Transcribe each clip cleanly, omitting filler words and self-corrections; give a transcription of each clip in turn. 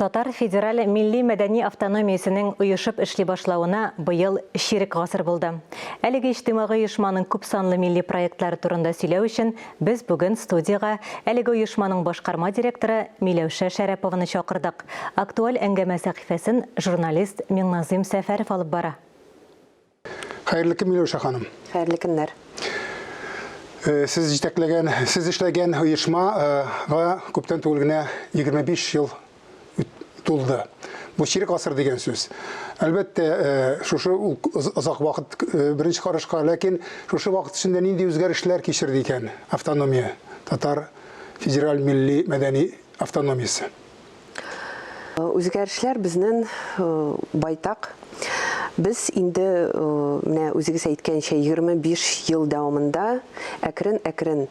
Татар федераль милли-мәдәни автономиясенең оешып эшли башлавына быел чирек гасыр булды. Әлеге иҗтимагый оешманың күпсанлы милли проектлары турында сөйләү өчен без бүген студиягә әлеге оешманың башкарма директоры Миләүшә Шәрәпованы чакырдык. Актуаль әңгәмә сәхифәсен журналист Миңназыйм Сәфәров алып бара. Хәерле көн, Миләүшә ханым. Хәерле көннәр. Сез җитәкләгән, сез эшләгән оешмага күптән түгел генә 25 ел тулды. Бу чирек гасыр дигән сүз. Әлбәттә, шушы озак вакыт беренче карашка, ләкин шушы вакыт эчендә нинди үзгәрешләр кичерде икән автономия, татар федераль милли мәдәни автономиясе? Үзгәрешләр безнен байтак. Без инде менә үзегез әйткәнчә 25 ел дәвамында әкрен-әкрен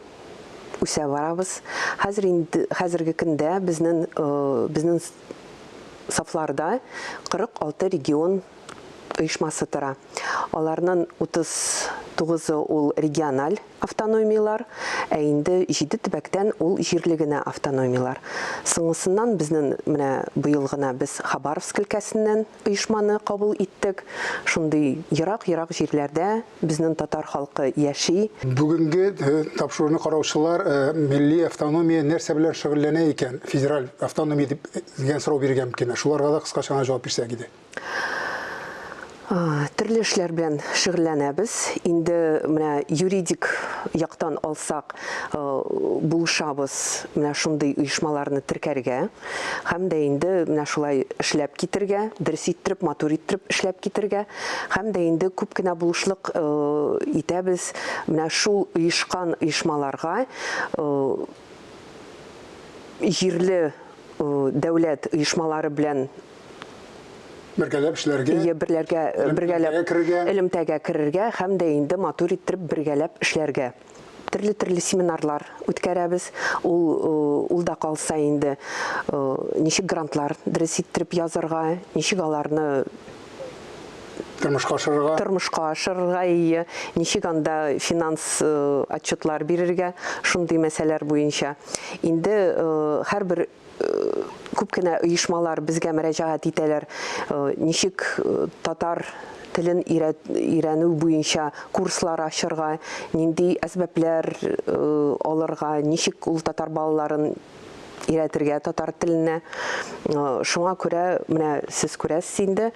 үсә барабыз. Хәзер инде хәзерге көндә безнен безнең сафларда 46 регион оешмасы тора. Аларның 39-ы ул региональ автономияләр, ә инде җиде төбәктән ул җирле генә автономияләр. Соңгысыннан безнең менә быел гына без Хабаровск өлкәсеннән оешманы кабул иттек. Шундый ерак-ерак җирләрдә безнең татар халкы яши. Бүгенге тапшыруны караучылар милли автономия нәрсә белән шөгыльләнә икән, федераль автономия дип дигән сорау бирергә мөмкин. Шуларга да кыскача гына җавап бирсәк иде. Төрле эшләр белән шөгыльләнәбез. Инде менә юридик яктан алсак, булышабыз менә шундый оешмаларны теркәргә һәм дә инде менә шулай эшләп китергә, дөрес иттереп, матур иттереп эшләп китергә һәм дә инде күп кенә булышлык итәбез менә шул оешкан оешмаларга җирле дәүләт оешмалары белән бергәләп эшләргә, Ие, берләргә, бергәләп керергә, элемтәгә керергә һәм дә инде матур иттереп бергәләп эшләргә. Төрле-төрле семинарлар үткәрәбез. Ул ул да калса инде ничек грантлар дөрес иттереп язарга, ничек аларны тормышка ашырырга, тормышка ашырырга, ие, ничек анда финанс отчетлар бирергә, шундый мәсьәләләр буенча. Инде һәрбер күп кенә оешмалар безгә мөрәҗәгать итәләр, ничек татар телен өйрәнү буенча курслар ачырга, нинди әсбаплар алырга, ничек ул татар балаларын өйрәтергә татар теленә. Шуңа күрә менә сез күрәсез инде,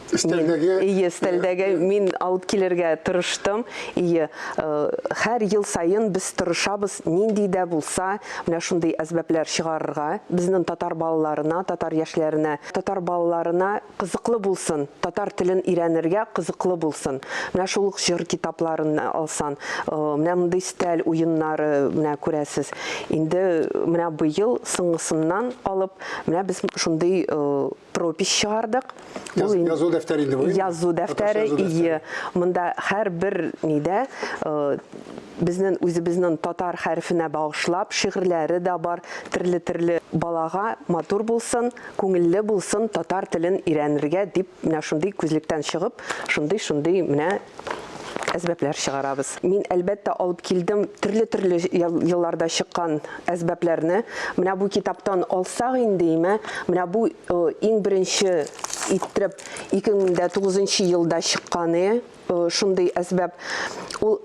Өстәлдәге Ие, өстәлдәге мин алып килергә тырыштым. Ие, һәр ел саен без тырышабыз нинди дә булса менә шундый әсбаплар чыгарырга безнең татар балаларына, татар яшьләренә. Татар балаларына кызыклы булсын, татар телен өйрәнергә кызыклы булсын. Менә шул ук җыр китапларын алсан, менә мондый өстәл уеннары менә күрәсез. Инде менә быел соңгысыннан алып, менә без шундый пропись чыгардык. Ул язу дәфтәре инде бу. Язу дәфтәре, ие. Монда һәрбер нидә безнең үзебезнең татар хәрефенә багышлап шигырьләре дә бар, төрле-төрле балага матур булсын, күңелле булсын татар телен өйрәнергә дип менә шундый күзлектән чыгып, шундый-шундый менә әсбаплар чыгарабыз. Мин, әлбәттә, алып килдем төрле-төрле елларда чыккан әсбапларны. Менә бу китаптан алсак инде, име, менә бу иң беренче иттереп 2009 елда чыкканы шундый әсбап. Ул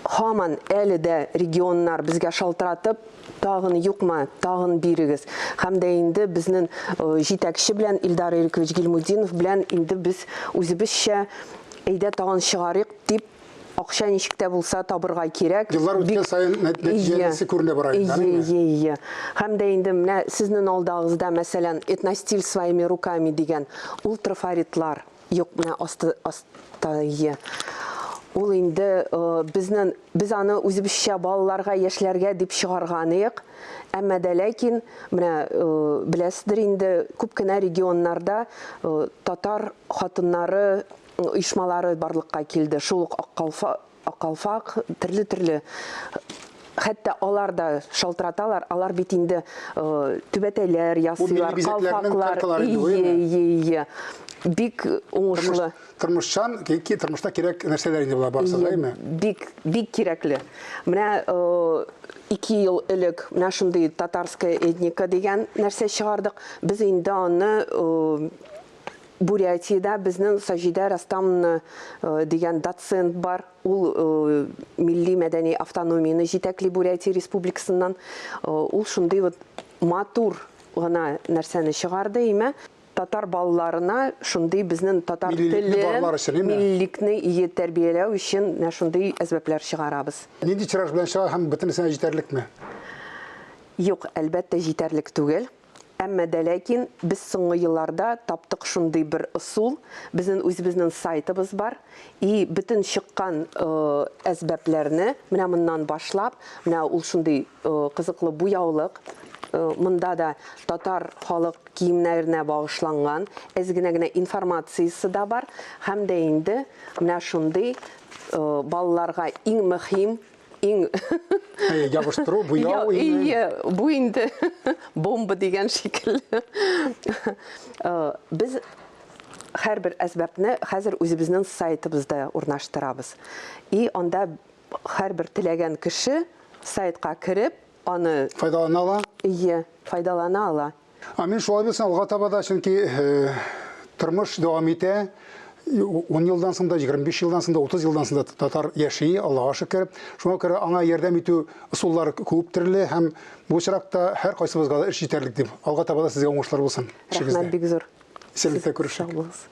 һаман әле дә регионнар безгә шалтыратып, тагын юкмы, тагын бирегез. Һәм дә инде безнең җитәкче белән Илдар Ирекович Гильмутдинов белән инде без үзебезчә әйдә тагын чыгарыйк дип, акча ничек тә булса табырга кирәк. Еллар үткән саен нәтиҗәсе күренә бара инде. Ие, ие, ие. Һәм дә инде менә сезнең алдагызда, мәсәлән, Этностиль своими руками дигән ул трафаретлар. Юк, менә асты, аста, ие. Ул инде безнең, без аны үзебезчә балаларга, яшьләргә дип чыгарганыек. Әмма дә ләкин, менә беләсездер инде, күп кенә регионнарда татар хатыннары оешмалары барлыкка килде. Шул ук Ак калфак, төрле-төрле. Хәтта алар да шалтыраталар, алар бит инде түбәтәйләр ясыйлар, калфаклар. Ие, ие, ие. Бик уңышлы. Тормышчан, тормышта кирәк нәрсәләр инде болар барысы да, әйме? Бик, бик кирәкле. Менә 2 ел элек менә шундый татарская этника дигән нәрсә чыгардык. Без инде аны Бурятиядә безнең Саҗидә Растамовна дигән доцент бар. Ул милли мәдәни автономияне җитәкли Бурятия республикасыннан. Ул шундый вот матур гына нәрсәне чыгарды, име. Татар балаларына шундый безнең татар телен, миллекне ие тәрбияләү өчен менә шундый әсбаплар чыгарабыз. Нинди тираж белән чыга һәм бөтенесенә җитәрлекме? Юк, әлбәттә, җитәрлек түгел. Әмма дә ләкин без соңгы елларда таптык шундый бер ысул, безнен үзебезнен сайтыбыз бар, и бөтен чыккан әсбапләрне, менә моннан башлап, менә ул шундый кызыклы буяулык, монда да татар халык киемнәренә багышланган әз генә генә информациясе дә бар, һәм дә инде менә шундый балаларга иң мөһим иң Әйе, ябыштыру, буяу инде. Әйе, бу инде бомба дигән шикелле. Э, без һәрбер әсбапны хәзер үзебезнең сайтыбызда урнаштырабыз. И анда һәрбер теләгән кеше сайтка кереп, аны файдалана ала. Әйе, файдалана ала. Амин, шулай булсын алга таба да, чөнки э, тормыш дәвам итә. 10 елдан соң да, 25 елдан соң да, 30 елдан соң да татар яши, Аллага шөкер. Шуңа күрә аңа ярдәм итү ысуллары күп төрле һәм бу очракта һәр кайсыбызга да эш җитәрлек дип. Алга таба да сезгә уңышлар булсын. Рәхмәт бик зур. Исәнлектә күрешик. Сау булыгыз.